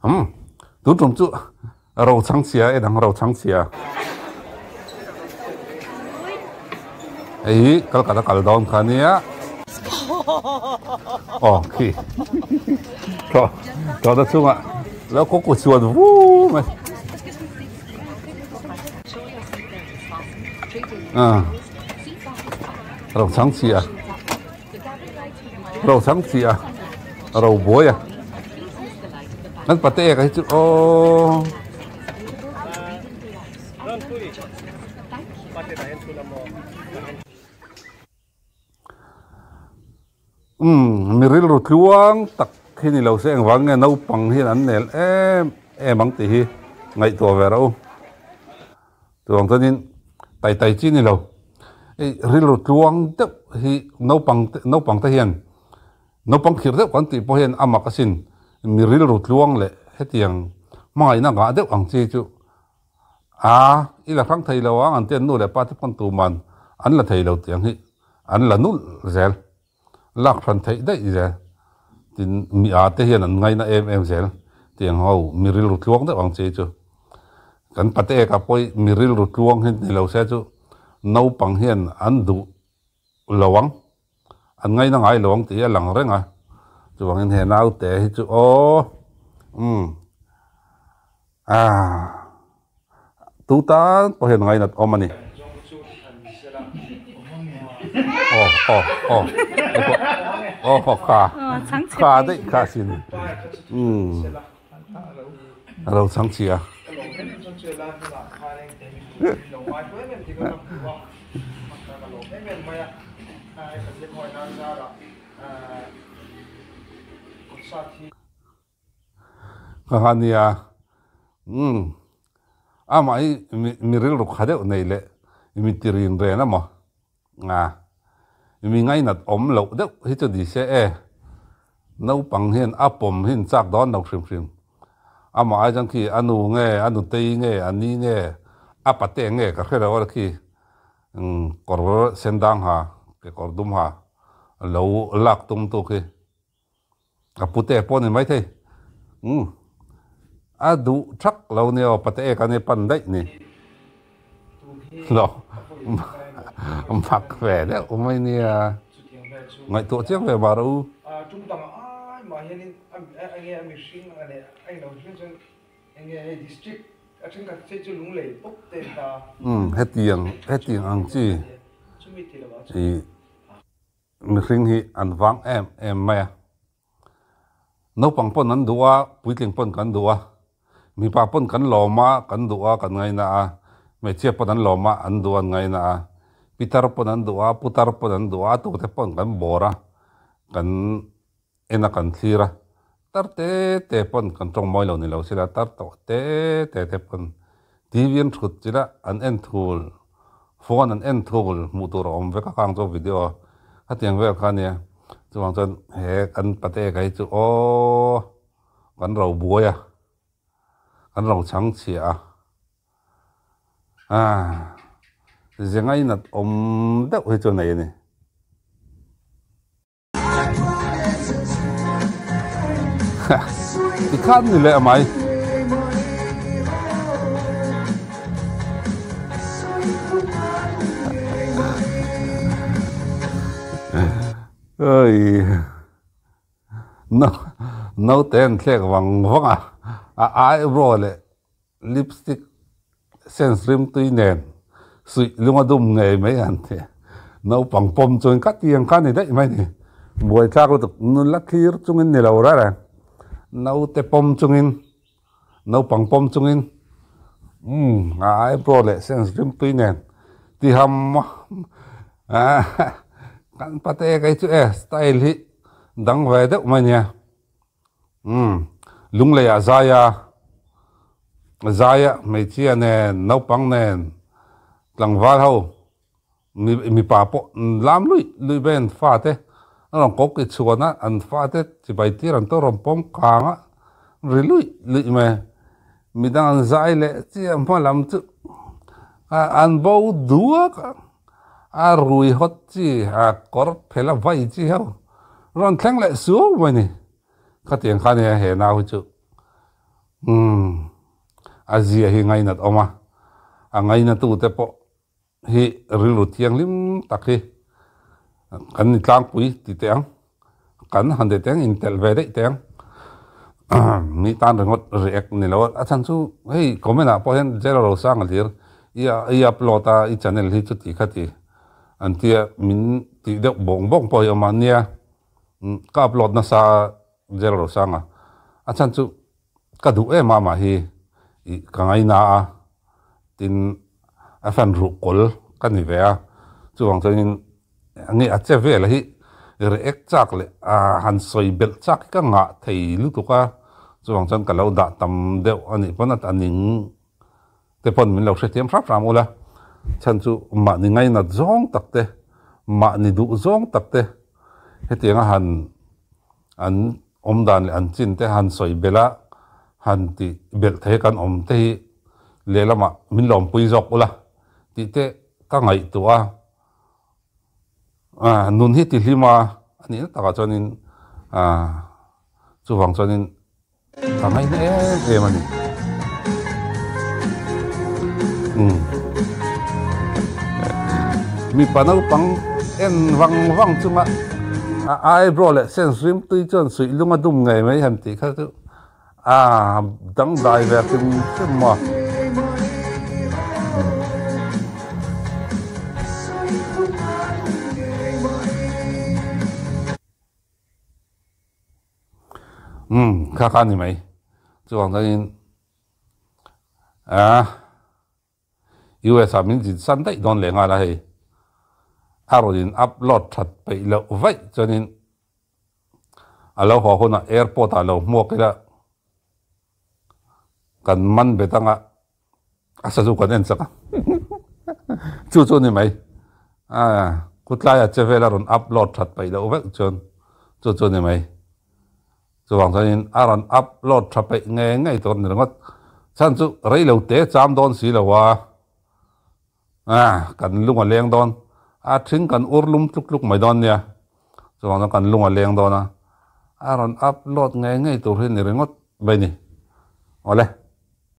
Umm tun tum chu ro chhang chhia en ang ro chhang chhia. Hei hi Calcutta kal dawn kha nia. Aw khi thlawh thlawhna chungah lo kaw ku chuan vu mai. Ah ro chhang chhia. Ro chhang chhia ro buai a kan pate ek hi chu aww. Umm mi rilru tluang tak hi ni lo se engvang nge naupang hian an nel em em ang tih hi ngaihtuah ve rawh u. Chuvang chuanin tai tai chi ni lo hei rilru tluang deuh hi naupang te naupang te hian naupang khirh deuh kan tih pawh hian a mak asin mi rilru tluang leh hetiang hmangaihna ngah deuh ang chi chu A, i la hrang thei lo ang an ti a, nu leh pa te pawn tuman an la thei lo tih ang hi an la nulh zel, lak hran theih daih zel. Tin, mi a te hian an ngaina em em zel tih ang ho, mi rilru tluang deuh ang chi chu. Kan pate eka pawh mi rilru tluang hi ni lo se chu naupang hian an duh lo ang, an ngaina ngai lo ang tih hi a lang reng a, chuvangin he naute hi chu aw umm ah tu tan pawh hian ngainat awm a ni. Aw aw aw aw aw kha kha daih kha sin umm a lo chhang chhia. Ka ha nia umm amah hi mi rilru kha deuh nei leh mi ti rin ren a maw a mi ngainat awm loh deuh hi chu ni se e naupang hian a pawm hi an chak dawn lo hrim hrim amah ai chuan khi a nu nge a nutei nge a ni nge a pate nge ka hre lo a khi Kawr sen dang ha ke kawr dum ha lo lak tum tu khi a pute pawh ni maithei umm a duh thak lo nia aw pate ek a ni pan daih ni lo mak ve deuh mai nia ngaihtuah chiang ve bar u. Umm hetiang hetiang ang chi ih mihring hi an vang em em mai a, naupang pawn an duh a, puitling pawn kan duh a, mipa pawn kan lawm a kan duh a kan ngaina a, hmeichhia pawn an lawm a an duh a an ngaina a, pitar pawn an duh a, putar pawn an duh a, a tute pawn kan bawr a kan. En a kan thlir a, tar te te pawn kan tawng mawi lo ni lo sila, tar tawh te te te pawn TV an thut chila an en thul, phone an en thul hmuh tur a awm vek a kang chu video khatiang vel kha ania, chuvang chuan he kan pate ka hi chu aw kan ro buai a, kan ro chhang chhia a, ah ze ngainat awm deuh hi chu a nei a ni. Tikhan ni leh mai. Oi. No naute an thlek vang vang a a eyebrow leh lipstick sense rimtui nen suih lunga dum ngei mai an ti. Naupang pawm chuan ka tiang kha ni daih mai ni. Buaithlak lutuk nula thlir chungin ni lo reng reng. Naute pawm chungin, naupang pawm chungin umm a eyebrow leh sense rimtui nen ti ham a kan pate kei chu e style hi dang ve deuh mai nia. Umm, Lungleiah Zaia, Zaia hmeichhia nen, naupang nen, tlangval ho, mi mipa pawh lam luih luih mai an fate an rawn kawk i chhuan a, an fate chibai tir an to rawn pawm kang a, ri luih luih mai. Midang an zai leh chiah hma lam chu an bo duak a, a rui hawt chi, a kawr phel a vai chi ho. Rawn thleng leh suau mai ni. Khatiang kha nia he nau hi chu. Umm a zia hi ngainat awm a, a ngainatute pawh hi rilru thianghlim tak hi kan ni tlangpui ti teh ang, kan han ti teh ang intelh ve daih teh ang mi tan ringawt react ni lo a, a chhan chu hei comment ah pawh hian Zero Rosanga hlir i i upload a i channel hi chuti khati an tia min tih deuh bawng bawng pawh hi a awm a nia ka upload nasa Zero Rosanga a chhan chu Ka duh em a mah hi ih ka ngaina a, tin a fan ruh kawl ka ni ve a, chuvang chuanin nge a che vel hi react chak leh han sawi belh chak hi ka ngah thei lutuk a, chuvang chuan ka lo dah tam deuh a nih pawn a ning te pawn min lo hrethiam hrap hram ula, chhan chu mahni ngainat zawng tak te, mahni duh zawng tak te hetianga han an Awm dan leh an chin te han sawi belh a, han tih belh thei kan awm te hi lehlamah min lawmpui zawk ula tih te ka ngaihtuah a, nun hi ti hlim a, a nih na takah chuanin chuvang chuanin ka ngaihna em em a ni. Mipa naupang en vang vang chunga a eyebrow leh sen hrim tui chuan suih lung a dum ngei mai han tih kha chu a dangdai ve hrim hrim maw. Umm kha kha a ni mai chuvang chuanin Ah US ah min zin san daih dawn leh nghal a hei. A rawn in upload that peih loh vaih chuanin a lo haw hunah airport ah lo hmuak ila kan man bet anga a sazu kan en chak a chu chu ni mai. Ah kutlaia che vel a rawn upload that peih loh vaih chuan chu chu ni mai. Chuvang chuanin a rawn upload tha peih ngei ngei tur a ni ringawt. Chhan chu rei lo te cham dawn si lo a, ah kan lung a leng dawn, a thing kan ur lum tluk tluk mai dawn nia. Chuvang chuan kan lung a leng dawn a, a rawn upload ngei ngei tur hi ni ringawt mai ni. Awle.